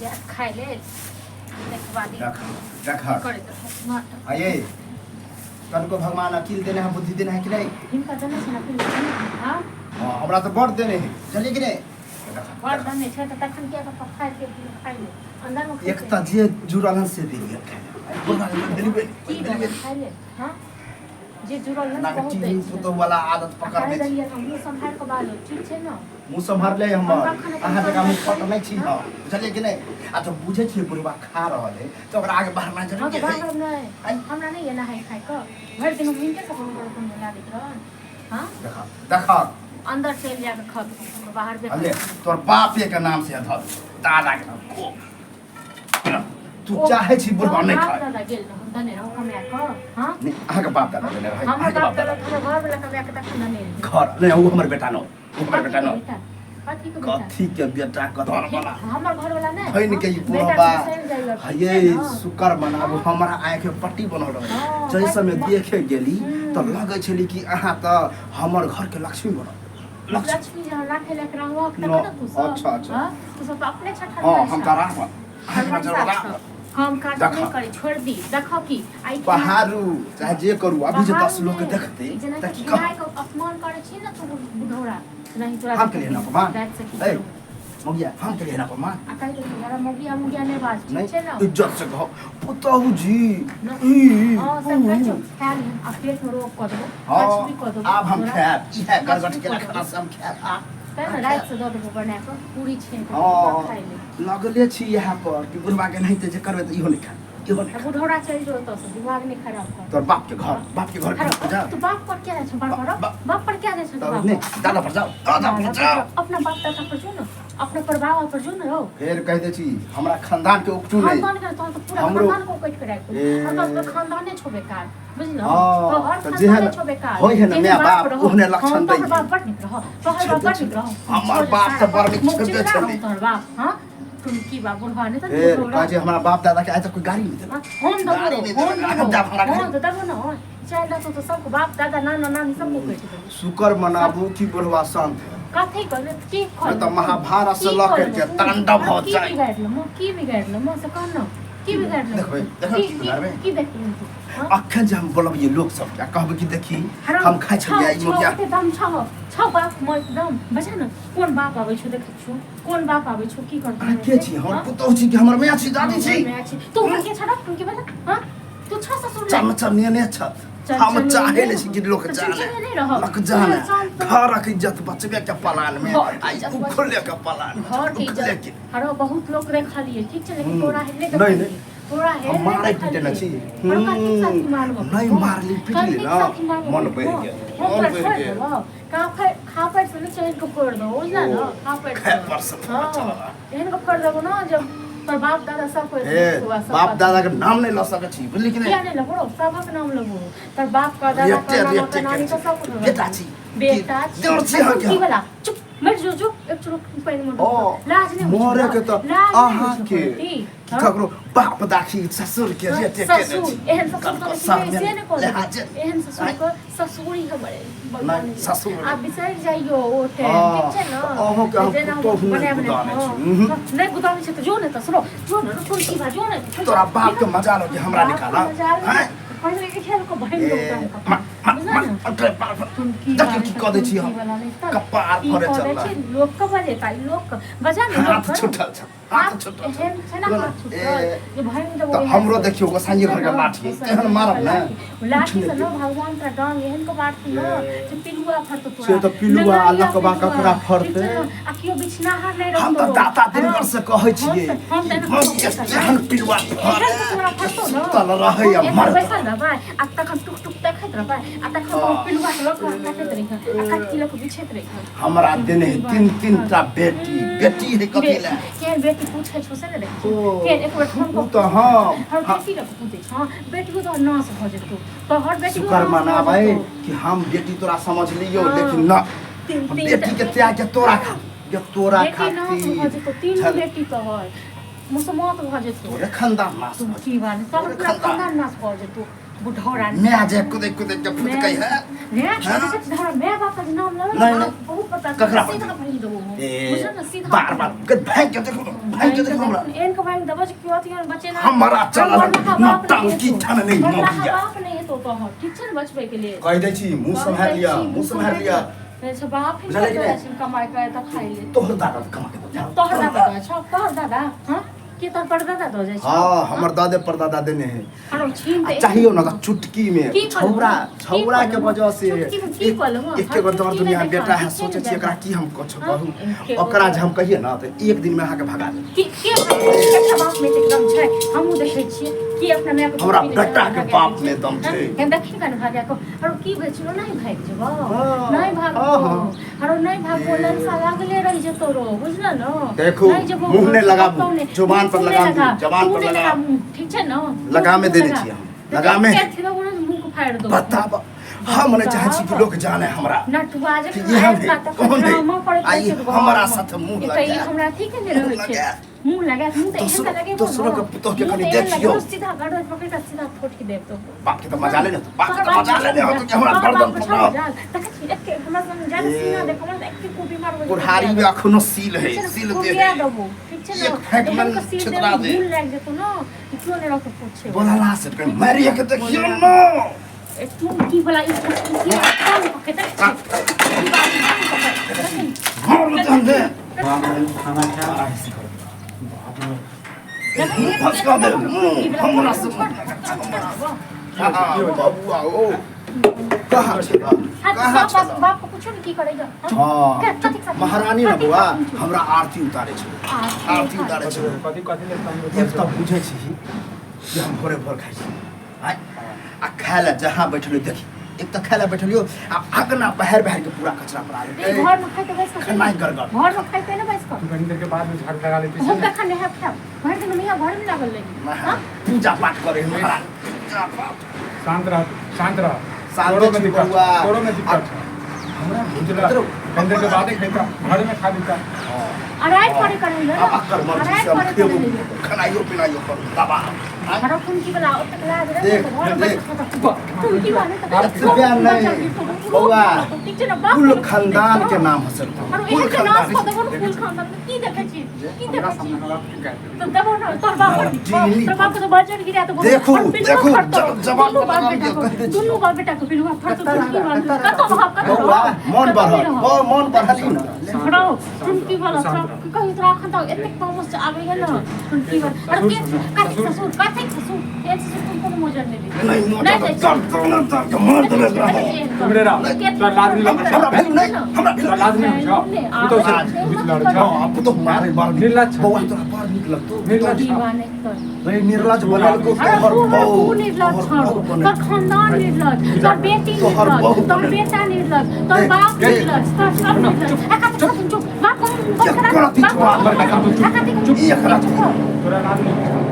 जायत खाय लेल देखबा दी देख देख करैत रहत नाटक। आइए तनको भगवान अकील देने है बुद्धि देने है कि नहीं हिनका देने छै ने अकिल हाँ हाँ हमरा तऽ बड़ देने है बुझलियै कि नहीं बड़ देने छै तऽ तखन किया कऽ खाय के खाय ले अंदर में एक तऽ जे जुड़ल हन से देलियै खाय ले। की देबै खाय ले हाँ जे जुड़ल है ना बहुत टीवी दै छै। पुतोह वाला आदत पकड़ने कहि छी देलियै तऽ मुँह सम्हारि कऽ बाजू ठीक छै ने मुँह सम्हारले हमर हम कखन अहाँ जकाँ मुँह अपन फट नहि छी हम बुझलियै कि नहि आ तऽ बुझै छियै बुढ़वा खा रहल है तऽ ओकरा आगे बढ़ना हँ जरूरी तऽ है बाहर नहि आइ। हमरा नहि ये नहाय खाय कऽ भरि दिन हम हिनके सबके ऊपर लागैत रहन हँ देखा देखा अंदर चलि जाके खत बाहर बेकार अले तोर बापे के नाम से धर दादा के नाम को तू चाहे छी बुढ़वा नहि बाप खाय दादा गेल रहन धने रहो कमाए कऽ हँ नहि अहाँके बाप दादा देने रहै हमर अहाँके बाप बाप दादा दादा हमर घरवला कमाए कऽ तखन धने रहै घर नहि ओ हमर बेटा न ओ हमर बेटा न कथी के बेटा कथी के बेटा कथन वाला हमर घरवला नहि फैन के ई बेटा बुढ़वा के बिसरि जाइए, ठीक हे छै ने? शुक्र मनाबू हमरा आँखि में पट्टी बनल रहे हँ, जै समय बड़- देखे गेली हम्म। तऽ लगै छली कि अहाँ तऽ हमर घर के लक्ष्मी बनल लक्ष्मी लक्ष्मी जहाँ राखे लायक रहबक तखन न, ने तू सब अच्छा, अच्छा। हाँ? तू सब तऽ अपने छठा हँ हम तऽ राखब अहाँके नजर राखब काम काज देखऽ। नहि करी छोड़ दी देखऽ की आइ पहाड़ू चाहे जे करू अभी जे पहाड़ू 10 लोग के नहि, देखते ई जेना तऽ कि की कहत खेनाइ के अपमान करै छी ने तू बुढ़ौरा नहीं तोरा हम केलियै हन अपमान राति से की ए करू मौगिया हम केलियै हन अपमान आ कहि देलकै जरा मौगिया मुगिया नहि बाज ठीक नहि छै ने इज्जत से कहब पुतहु जी न- ई हँ सब कहै छौ खाय लिहन आ पेट में रोग कऽ देबो हँ कछ भी कऽ देबो आब हम तोरा। खायब इएह गरगट कछ भी केला कऽ खाना देबो। से हम खायब आब तैं ने राति से दऽ देबो बना कऽ पूरी छानि कऽ हँ खाय ले लगले छी इएह पर कि बुढ़वा के नहीं जे करबै तऽ इहो नहि खायब इहो नहि आ बुढ़ौरा चलि जो ओतऽ से दिमाग नहि खराब कर तोर बाप के घर बाप के घर खराब जा तू बाप पर क्या जाइ छौ बाप पर बाप पर क्या जाइ छौ तू तब बाप नहीं पर? दादा पर जाओ दादा पर जाओ अपना बाप दादा पर जो न अपना पर बाबा पर जो न हो फेर कह दे छी हमरा खानदान के उपटू नहीं खानदान के तोहर तऽ पूरा हमरो- खानदान को काटि के राखि ए। हम तऽ खानदाने छौ बेकार बुझल हाँ, तोहर तऽ जेहन खानदाने छौ बेकार होइ है न जेहन माय बाप, रहौ, ओहने लक्षण हाँ, दै तोहर है। बाप बड़ नीक रहौ तोहर बाप बड़ नीक रहौ हमर बाप तऽ बड़ नीक मुख छेबे चिकना रहौ छलै। तोहर बाप हाँ टुनकी बा बुढ़वा नहि तऽ फेर बुढ़ौरा। कहै छै हमरा बाप दादा के आइ तक कोई गाड़ी नहीं देलक हाँ, हम देबो गाड़ी नहि हम देलक, देबो आब जाब हमरा हाँ तऽ देबो न चलि रहतौ तऽ सबके बाप दादा नाना नानी सबको कहि देबो शुक्र मनाबू कि बुढ़वा शांत है कथी कहले की नहि तऽ महाभारत से लऽ करके तांडव हो की जाए। बिगाड़लो की बिगाड़लो से कह न की बिगाड़लो देखबै, देखबै की बिगाड़बै। की देखबै तू हाँ? अखन जे हम बोलबियै लोक सबके आ कहबै कि देखी हम खाइ छलियै ई मुर्गिया ओते दम छौ छौ बाप म दम बजा न कोन बाप आबै छौ देखै छौ कोन बाप आबै छौ की करतौ अहाँ के छी हमर पुतहु छी कि हमर माय छी दादी छी तू हमर के छड़ा के बता हां तू छ ससुर ले चमचा नेने छथ हम चमचा चाहे नेने नहि छी कि लोक तऽ जाने चमचा नेने रहब। लोक जाने चल तऽ। घरक इज्जत बचबे के पलान में घरके आ इज्जत उखले के पलान में घर के उखले इज्जत के हरो बहुत लोग देखलिए ठीक छै लेकिन हम्म। तोरा हेले नहीं, देखलिए नहीं। तोरा हेले हम मारै पीटे न छी। हम्म, नहीं मारली पीटली ना, मन बहि गेल, मन बहि गेल। खापड़ से ने चढ़ के फोड़ दो बुझला ना ओ, खापड़ से खापड़ से फोड़ हाँ, चलला। एहन के फोड़ देबो ना जब तोर बाप दादा सब कोई ए बाप दादा के नाम नहीं लऽ सकै छी बुझली कि किया नहीं नहीं लगो सबक नाम लगो तोर बाप का दादा का रेटे नाना का रेटे नानी का के सब कुछ बेटा छी बेटा छी देवर छी अहाँ के की वाला चुप मर जो जो एक चुरुक पानि में ओ लाज नहीं होइ छौ मरे के तऽ लाज नहीं होइ अहाँ छौ के करती, हाँ? ककरो बाप दाखी ससुर के हाँ, रेटे के ससुर एहन ससुर ककरो के सामने से ने कहलक। लिहाजे एहन ससुर के ससुरी हमरे नहीं, ससुर। आ बिसरि जाइयो ओ टाइम हाँ, ठीक छै ने अहूँ के हम जेना हम पुतोहु नहि बना बना गुदानै हाँ, छी। उहुँ। हाँ, नहि गुदानै छै तऽ जो ने तऽ सुनो जो ने रुको की बा जो ने तऽ तोरा बाप के मजा लो कि हमरा निकाला हैं पहिले के खेल को बहिन ए, लोग दाम मा मा बुझल मा ने अरे बाप रे। तुमकी देखियौ की कऽ दै छी हम कपार ई फड़े कऽ दै चलला छी लोक के बजेता ई लोक के बजा ने लोक हाथ के। छूटल छ हाथ छूटल छ एहन छै ने हाथ छूटल ए, जे भरि देबो तऽ हमरो देखियौ गोसाइए घरके लाठी तेहन मारब ने लाठी से न भगवान तोरा डांग एहन के मारतौ न जे पिलुआ फड़तौ तोरा से तऽ पिलुआ, नंगरिया लकवा पिलुआ, ककरा फड़तै? ठीक छै ने? आ केओ बिछनाहार नहि हम रहतौ तऽ दाता दिनकर से कहै छियै हम तऽ हम के तेहन पिलुआ एहन के तोरा फड़तौ न सुतल रहै आ हम एहन मरत बैसल रहबै आ तखन टुक टुक देखैत रहबै आ तखन हँ। पिलुआ के लऽ कऽ काटैत रहिहन आ काटि लऽ कऽ बिछैत रहिहन हमरा देने है तीन तीन टा बेटी बेटी है कथी ले केहन बेटी पूछै छौ से ने देखै छी ओ, केहन एक बेर फोन ओ तऽ हम हर बेटी लग पूछै छौ बेटियो तो नाश भऽ जेतौ तोहर बेटियो शुक्र नाश भऽ मनाबै जेतौ। कि हम बेटी तोरा समझ लियौ हाँ। लेकिन न तीन हम तीन बेटी के त्याग के तोरा खा के तोरा बेटी नाश भऽ खातिर जेतौ तीन झल- बेटी तोहर मुसमत भऽ जेतौ तोरे खानदान नाश तुम भऽ की बात तोहर तोरे पूरा खानदान। खानदान नाश भऽ जेतौ बुढ़ौरा मैं जे कुदे कुदे के फुदकै है। रे हाँ? धरा my बाप के नाम लेबै नहीं, नहीं। बहुत पता ककरा पर? सीधा भागि देबो हम। ए बुझल ने सीधा बार बार के भाग के देखो, भाग के देखो हमरा। एन के भागि देबो जे क्यों अथी बचे ना। हमरा चलल न टंकी ठन नहीं मौगिया। बाप नहीं हेतो तोहर, ठीक छै ने बचबै के लिए। कहि दै छी मुँह सम्हारि लिअ, मुँह सम्हारि लिअ। अच्छा बाप ही बुझलियै कि नहि? कमाइ के तऽ खाइ ले। तोहर दादा तऽ कमा के दऽ जाओ। तोहर दादा दऽ छौ, तोहर दादा? हाँ के तोहर परदादा दऽ जाइ छौ? हाँ, हमर दादे परदादा देने है। आरो छीन आ दे। चाहियो न तऽ चुटकी में की कहलहुँ? छौरा की छौरा के कहलहुँ? वजह से चुटकी में की कहलहुँ? एके गो हर दर चुटकी दुनिया में बेटा है, देखा, सोचे चुटकी छी में एकरा देखा। की हम कुछ हाँ, कहू। एके गो ओकरा जे हम कहिए न तऽ एक दिन में अहाँके भगा देब। की के एकटा बाप में एकदम छै, हमहूँ देखै छियै कि अपना माय के हमरा चुटकी में बेटा के भगा बाप दै छै। में दम छै। हाँ, देखी कन भागा को आरो की भेल छै, नहि भागि जेबो, हाँ, नहि भागबो। हाँ, हाँ। आरो नहि भागबो, ललसा लागले रहि जेतो रो, बुझल न? देखू, नहि जेबो मुँह नहि घर से लगाबू, कतौ नहि। जुबान पर तू नहि लगाम लगा, दियौ, जबान तू पर नहि लगा। लगा मुँह, ठीक छै न? लगामे तू देने लगा। छियै हम, लगामे। के अथी देबो ने, मुँह के फाड़ि देबो। बताब, हम नहि चाहै छी कि लोक जाने हमरा नटुआ जे कि इएह आयल भेल, ता तखन कोन भेल? ड्रामा करैत आ रहै ई छै घरमे। हमरा साथ मुँह ई तऽ ई लगा। हमरा अथी केने रहै मुँह छै। लगा। मुँह लगा, मुँह तऽ एहन दोसरो तऽ लगेबो दोसरो के न। पुतोह के मुँह कनि तऽ एहन देखियौ। लगेबो, सीधा गर्दन पकड़ि कऽ सीधा ठोकि देब तो। बाप के तऽ मजा ले ने, बाप के तोहर तऽ बाप मजा ले ने होतो कि हमरा तोहर गर्दन बाप के पकड़ाओ। छौ जाल। देखै छी, एके हमरा संग जाल ए। सीना देख, हमरा तऽ एके कोपी मारबो जे कुल्हाड़ी में अखनो सील है, ठीक छै ने? सील दे कुपिया है। देबो, ठीक छै ने? एक फेंक में एहन कऽ सील छितरा देबो, दे। भूल लागि जेतौ ने, कि केओ नहि रहतौ पूछे। बोलला से कहीं मारिए के देखियौ न। ए, तू की भला ई की कान पकड़ै छी? ई बात कान पकड़ै। मार जन दे। बाप रे, खाना खा। मुँह फसका दे, मुँह हमरा से। हाँ, बबुआ ओ कहाँ छै बा? कहाँ बाप छै? बाप को पूछो ने की करेगा। हाँ, महारानी ने बौआ हमरा आरती उतारे छै, आरती उतारे छै। कथी कथी ले पानी? एक तऽ बुझै छी जे हम भोरे भोर खाइ छी आँय, आ खाय लए जहाँ बैठलियो देखी, एक तऽ खाय लए बैठलियो आ अगना बहारि बहारि के पूरा कचरा पड़ा गेल। घर में खाइते बैस कऽ, खेनाइ गड़गड़। घर में खाइते ने बैस कऽ। तू कनी देर के बाद में झाड़ू लगा लेती हम कखन नहायब खायब? भरि दिन मैया घर में लागल रही। हाँ? पूजा पाठ करे है महारानी, पूजा पाठ। शांत रह, शांत रह। शांत तोरो में छी दिक्कत बौआ। छौ, तोरो में दिक्कत छौ। हमरा बुझला? कनी देर के बादे खैता, घर में खा लेता। अराइ पड़े करे ले। आब अकर मर्जी से हम खेबो, खेनाइयो पिनाइयो करू दबा। हरो कुंजी वाला ओतक लाज रहे देख, घर में देख। कुंजी वाला तऽ एतबे नहि बौआ, ठीक छै ने बाप? कुल खानदान के नाम हसल, आरो कुल एहन के नाश खानदान। कऽ देबो ने कुल खानदान के। की देखै छी, की हमरा देखै छी? सामने हमरा की गारि देबही? तऽ देबो ने तोहर बाप, जी। तोहर बाप के तऽ बजर गिरा देबो। देखू, और पिलुआ देखू, फड़तौ। जवान दुनू बाप पर बेटा लगाम दियौ, कहि दै के, छियौ। दुनू बाप बेटा के पिलुआ फड़तौ। टुनकी वाला कतौ भाग, कतौ बौआ रह, मन कतौ बढ़ल नहि रह। बौ, मन बढ़ल ही न। रौ टुनकी वाला तोरा कहियो, तोरा एखन तक एतेक तामस आबैया ने टुनकी वाला। अरे के कथी ससुर, कथी ससुर, एहन ससुर तुम कोनो मोजर नहि दै। नहीं मोटा नहि दै तर तर तर के मार देले रहौ। उम्रे रह। तोरा लाज नहीं लगै छौ? हमरा भेल नहीं, हमरा भेल। तोरा लाज नहीं होइ छौ? पुतहु से बुझ लड़ै छौ? हाँ, पुतोह मारे बड़ नीक। निर्लज छौ। बौआ तोरा बड़ नीक लगतौ। निर्लज छौ। रे निर्लज बनल को अरे तोहर तू बहू, तू निर्लज तोहर छौ, बहू बनल। तोहर खानदान निर्लज, तोहर बेटी तोहर निर्लज, बहू तोहर बनल। बेटा निर्लज, तोहर देख, बाप देख। निर्लज, तोहर सब निर्लज। आ कथी कथी चुप, बाप को ये करती बाप छौ, बाप को आ कथी चुप, ई एकरा चुप। तोरा लाज नहीं होइ छौ?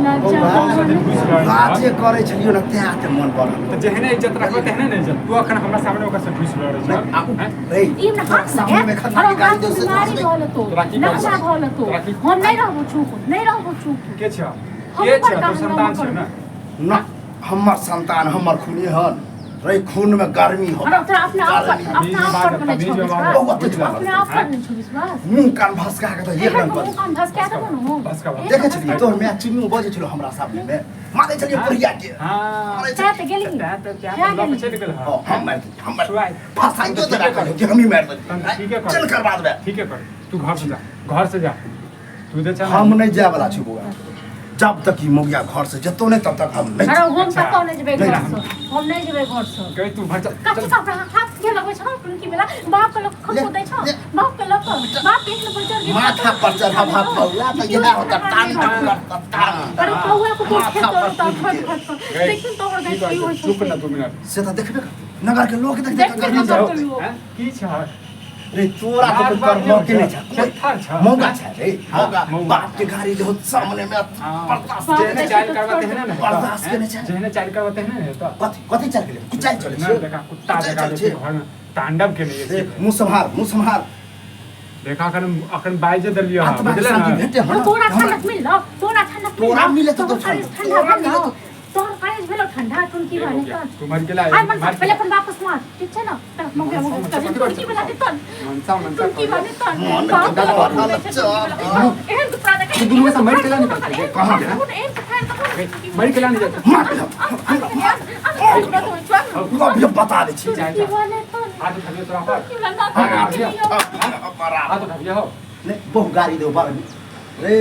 लज्जा। बहू से बुझ लड़ै छौ। लाजे करै छलियौ ने तें एते मन बढ़ल। तऽ जेहने इज्जत रखबै तेहने ने इज्जत। तू अखन हमरा सामने ओकर से घुसि लड़ै छौ। नहि, आ हैं? रे ई हमरा हाथ सामने में अरे खन्ना के गाली हाथ दे से बीमारी भऽ लेतो, तोरा की कहै नक्शा छौ? भऽ लेतो। तोरा की- हम नहि रहबो चुप, नहि रहबो चुप। के छौ? हम के छौ? बड़का तोर संतान छौ ने? ना, हमर संतान हमर खूने हन रे, खून में गर्मी हो। अरे तोरा अपना आप पर, अपना आप पर नहि छौ विश्वास? बहुत तेज बात। अपना आप पर नहि छौ विश्वास? मुँह कान भसका के तऽ एक रंग मुँह कर कान धसका देबो ने हम। भसका भसका। देखै छलियै तोहर माय चिन्नू बजै छलो हमरा सामने में, मारै छलियै बुढ़िया के। हाँ। मारै तैं छलियै। तऽ गेली। तैं तऽ तैं तैं तऽ लऽ कऽ गेली। चलि गेल हँ। हँ, हम मारि देलियै, हम मारि सुआइ। फसाइयो देला, कहलियै कि हमही मारि तहन देलियै। ठीके कर। चल करबा देबै। ठीके कर, तू घर से जा, घर से जा तू जे छै ने। हम नहि जाय वाला छी बौआ, जब तक ई मौगिया घर से जेतौ नहि तब तक हम नहि। अरे हम अच्छा। कतौ नहि जेबै नहि। घरसँ, हम नहि जेबै घरसँ। गई तू घर चल। कथी चल। का हाथ के लगबै छौ टुनकी वाला? बाप के लोक खसो दै छौ, ले। बाप के लऽ कऽ बाप एक नंबर चढ़ गेल। माथा पर चढ़ा भात बौआ तऽ इएह होता, तांडव करता तांडव। अरे कौआ को तोड़ माथा खेत पर तोड़ टूट खट गेल। खट खट। गई। देखिन तोहर की गई कहै की छौ? होइ छौ चुप से। ना 2 मिनट। से तऽ देखबे करतै, नगर के लोक देखतै देखतै तऽ गर्मी नगर चढ़तै। के लोक। हैं? की छै? रे तोरा तऽ लाज कोइ बात कर मौके नहि नहि छै। छै, कोइ चत्थर छै। मौका छै रे हाँ, मौका। मौका। बाप के गाड़ी जो सामने में हाँ। बर्दाश्त बाप जेहने रे। चालि करबा तेहने ने हेतौ। बर्दाश्त हैं? केने छै। जेहने चालि करबा तेहने ने हेतौ। कथी कथी चल गेलै? कुछ चालि चलै ना छै? देखा, कुत्ता कुचाइ जकाँ चलै देखी छै? घर में तांडव केने रे छै। मुँह सम्हार, मुँह सम्हार। देखा, अखन अखन बाजि देलियै हँ, आत्मा के बुझले शांति ने? भेटे हन। तोरा ठंडक मिलल? तोरा ठंडक तोरा मिलल? मिले तऽ तोहर तो काज ठंडक। ठंडा तोरा भेल? मिले तोहर काज तेज भेलो ठंडा टुनकी ए, हो वाले गया। तन तू मर गेला आइ मन मार पहिले अपन वापस मार ठीक छै न त मौगे मौगे मनसा, कभी मनसा, टुनकी वाला दे तन मनसा मनसा टुनकी वाले तन मन बाप के रे, बढ़ल बाप रे, एहन कपड़ा देखै तू दुनू से मर केला नहीं पड़ते कहाँ? एहन कपड़ा देखो मर केला नहीं जाता मार दे। अभी हम बता दै छी जा, जा। टुनकी वाले तन हाथ उठाबियो तोरा पर टुनकी वाला ना हाँ, टुनकी बराबर हाथ उठाबियो हो नहीं बहु गाली दो बार रे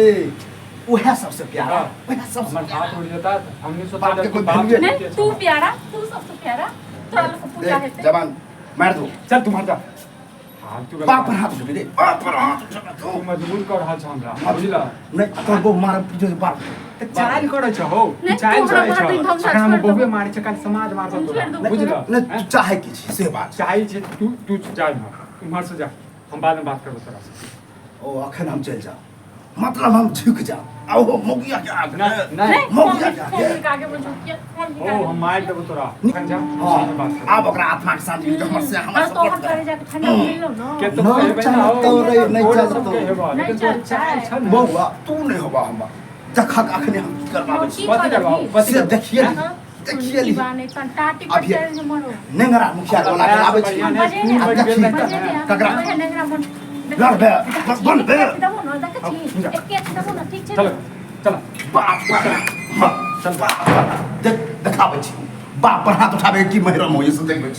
उहे सबसे प्यारा हाँ। उहे सबसे हमर प्यारा हाथ उड़ जाता हमने सोचा बाप के कि कोई बाप वैल्यू नहीं के तू प्यारा तू सबसे प्यारा तोरा लोग के पूजा देख, हेतै जवान मार दो चल तू मर जा फालतू गलत बाप पर हाथ उठबे रे बाप पर हाथ उठबे तू तू मजबूर कर रहल छ हमरा बुझला नहीं तोर बहु मार पीछे से बाप त चाल करै छ हो नहीं, चाल तू हमरा करै छ मारबिही, हम अखन हम छोड़ बहुए देबो। मारै छ काल समाज मारत तोरा छोड़ देबो। बुझला नहीं तू चाहे की छी से बात चाहे छै तू तू जा इम्हर इम्हर से जा हम बाद में बात करबो तोरा से ओ अखन हम चलि जाओ मतलब हम झुक जाओ आओ मोगिया के आगे नहीं नहीं नहीं मौगिया मम्मी के आगे मम्मी के आगे में झुकिए मम्मी के ओ आगे हम मार देबो तोरा अखन जा हाँ बाद में बात करबो। आब ओकरा आत्मा के शांति मिलतै हमर से हमर हाँ, तो हम सपोर्ट करे कर जाके ठंडा मिललो ना के तो नहीं कहबै ना हो, चलतौ रे, नहीं तोरे चलतौ। सबके हेबा, नहीं लेकिन तोर चलतै। चाल छ ने। बौआ तू नहीं होबा हमर जखक अखने हम की करबाबै छी की कथी करबाउ? करबही? कथी से करबाउ? देखिए हाँ, देखिए टुनकी वाले तन टाटी पर अभी- चढ़ मरो नेंगरा मुखिया के बोला के लाबै छी बढ़िया बजे ने स्कूल आ बनि गेल देखी। रहतै बजे ने। ने ककरा? ओहे नेंगरा मन लड़ बे, बन बे। दबो ना देखै छी जा। एके दबो ना ठीक छै चलो चलो बाप पर हाँ, चल बाप पर देख देखाबै छी बाप पर हाथ उठाबै की महिरम होइए से देखबै छी।